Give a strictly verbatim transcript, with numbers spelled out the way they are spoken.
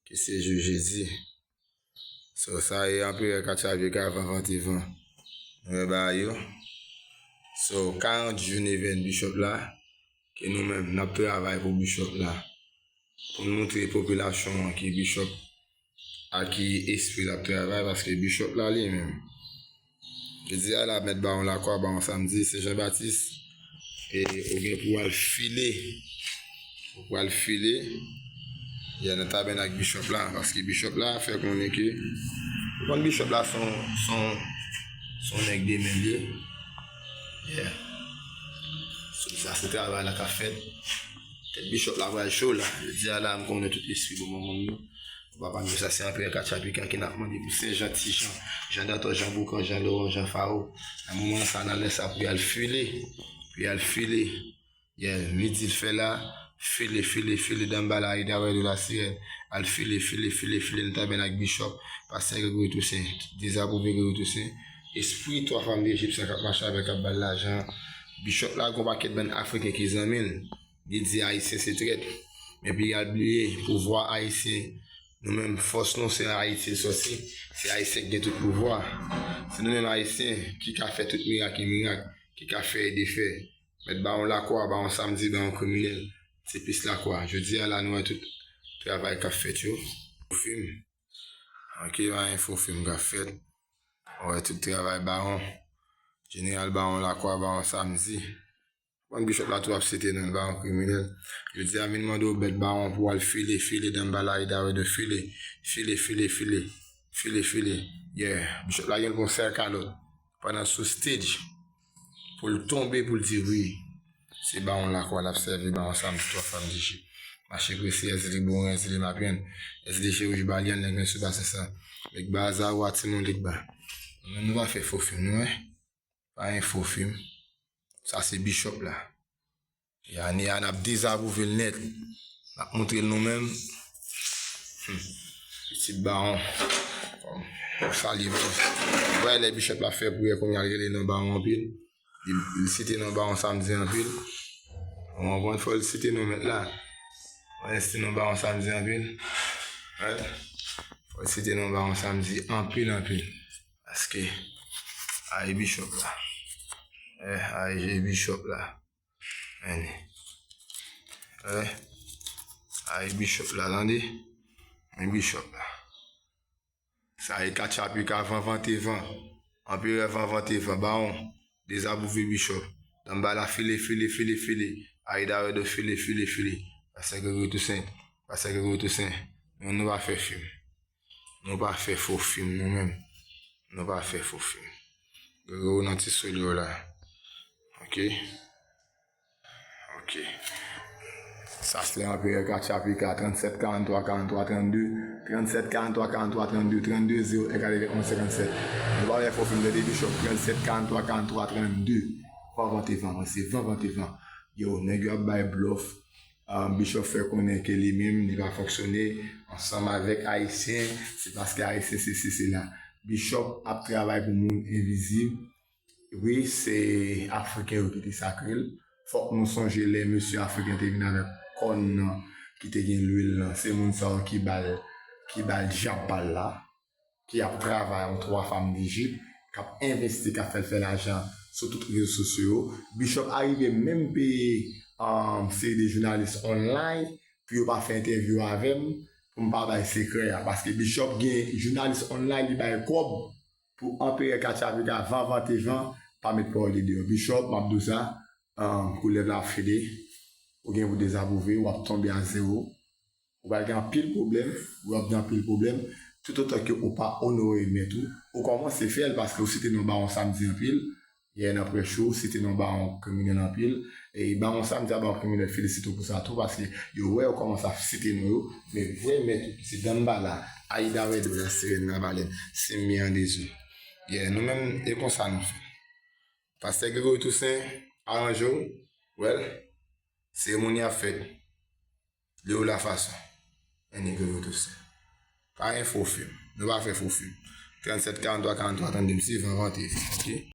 ki se jou jedi. So, sa e Anperè Katchapika, Van Vante Van. Nou wè bagay yo. So, karant jou nevèn Bishop la, ke nou menm, n ap travay pou Bishop la. Pou n montre popilasyon an ki Bishop, ak ki espri l ap travay, paske Bishop la li menm. Jodi a la, Mèt Bawon Lakwa, Bawon Samdi, Se Jan Batis, e ou gen pou w al file. Ou pou w al file. Yeah, nan tabènak Bishop la, paske Bishop la fè konnen ke, ou konn Bishop la se yon, se yon, se yon nèg de men l ye. Yeah. So, sa se travay la k ap fèt. Tèt Bishop la pral cho la. Jodi a la, m konnen tout espri bon manman yo. Papa nou, sa se Anperè Katchapika ki n ap mande pou Sen Jan, Ti Jan, Jan Datò, Jan Boukan, Jan Lewon, Jan Fawo. Nan moman sa, n a lè sa pou y al file. Pou y al file. Yeah, midi l fè la, file, file, file, Danbala, Ayida, Wè de la Sirèn. Al file, file, file, file, nan tabènak Bishop. Pastè Gregory Toussaint, dezapwouve Gregory Toussaint. Espri twa fanm de Ejip sa k ap mache avè l, k ap ba l lajan. Bishop la, gon pakèt bann Afriken ki zanmi l. Li di Ayisyen se trèt. Men pi y al bliye, pouvwa ayisyen, nou menm fòs nou se Ayiti l sòti. Se Ayisyen ki gen tout pouvwa. Se nou menm Ayisyen ki ka fè tout mirak e mirak, ki ka fè e defè. Mèt Bawon Lakwa, Bawon Samdi, Bawon Kriminèl, Tipis Lakwa. Jodi a la, nou wè tout travay k ap fèt yo. Fim. Ok, pa gen fo fim k ap fèt. Ou wè tout travay Bawon. Jeneral Bawon Lakwa, Bawon Samdi. Konn Bishop la tou ap site non l, Bawon Kriminèl. Jodi a, vin mande w bèt Bawon pou w al file, file, Danbala, Ayida, Wè de, file. File, file, file. File, file. Yeah. Bishop la gen l pou yon sèl kalòt. Pandan l sou stage. Pou l tonbe, pou l di wi. Se Bawon Lakwa l ap sèvi, Bawon Samdi, twa fanm de Ejip. Mache prese, Èzili Boren, Èzili Mapyen, Èzili Chewouj Balyan, nèg men sou basen sa. Nèg ba Azawa, timoun lig ba. Nou menm nou pa fè fo fim, nou, wi. Pa gen fo fim. Sa se Bishop la. E ane a, n ap dezapwouve l nèt. N ap montre l nou menm. Hmm. Pitit Bawon. Bon, salye, bon. Wè, lè Bishop la fè priyè, kounye a l rele non Bawon anpil. Li, li site non Bawon Samdi anpil. Ou konprann, fò l site non mèt la. Fò l site non Bawon Samdi anpil. Wè. Fò l site non Bawon Samdi anpil, anpil. Paske, ay Bishop la. Eh, ay Bishop la. Anni. Eh, ay Bishop la, tande. Men Bishop la. Sa e Katchapika, Van Vante Van. Anperè Van Vante Van, Bawon. Dezapwouve Bishop. Danbala file, file, file, file. Ayida Wè de file, file, file. Pastè Gregory Toussaint. Pastè Gregory Toussaint. Nou, nou pa fè fim. Nou pa fè fo fim, nou menm. Nou pa fè fo fim. Gregory nan ti solyo la. Ok. Ok. Sa se Anperè Katchapika, trannsèt karanntwa karanntwa trannde, trannsèt karanntwa karanntwa trannde, trannde zewo en katrevenn onz senkannsèt. Nou pa fè fo fim, tande Bishop, trannsèt karanntwa karanntwa trannde. Van Vante Van, mwen se Van Vante Van. Yo, nèg yo ap bay blòf. Ah, Bishop fè konnen ke li menm, li pa fonksyone ansanm avèk Ayisyen, se paske Ayisyen se si, se la. Bishop ap travay pou moun envizib. Wi, se Afriken yo ki te sakre l. Fòk nou sonje lè mesye Afriken te vin avèk kòn nan, ki te gen lwil nan. Se moun sa yo ki ba l, ki ba l djab pa l la, ki ap travay an twa fanm de Ejip, k ap envesti, k ap fè l fè lajan sou tout rezo sosyo yo. Bishop arive menm peye, um, seri de jounalis online pou yo pa fè entèvyou avè m, pou m pa bay sekrè a. Paske Bishop gen jounalis online, li bay kòb pou Anperè Katchapika, Van Vante Van, pa met pawòl li deyò. Bishop, m ap di w sa, um, koulèv la ap file, ou gen pou dezapwouve, w ap tonbe a zewo. Ou pral gen anpil pwoblèm, w ap gen anpil pwoblèm. Toutotan ke ou pa onore mèt ou, ou kòmanse fè l paske ou site non Bawon Samdi anpil. Yè nan prèch ou, site non Bawon Kriminèl anpil. E Bawon Samdi a Bawon Kriminèl felisite w pou sa tou, paske yo wè ou kòmanse ap site non yo, men vrè mèt ou ki se Danbala, Ayida Wè de la Sirèn nan Balèn, Simbi Andezou. Yè, nou menm, e konsa nou fè. Pastè Gregory Toussaint, aranje w, wè l, seremoni ap fèt. Leo Lafason. Anni Gregory Toussaint. Pa gen fo fim. Nou pa fè fo fim. Trannsèt karanntwa karanntwa trannde, m se Van Vante, ok?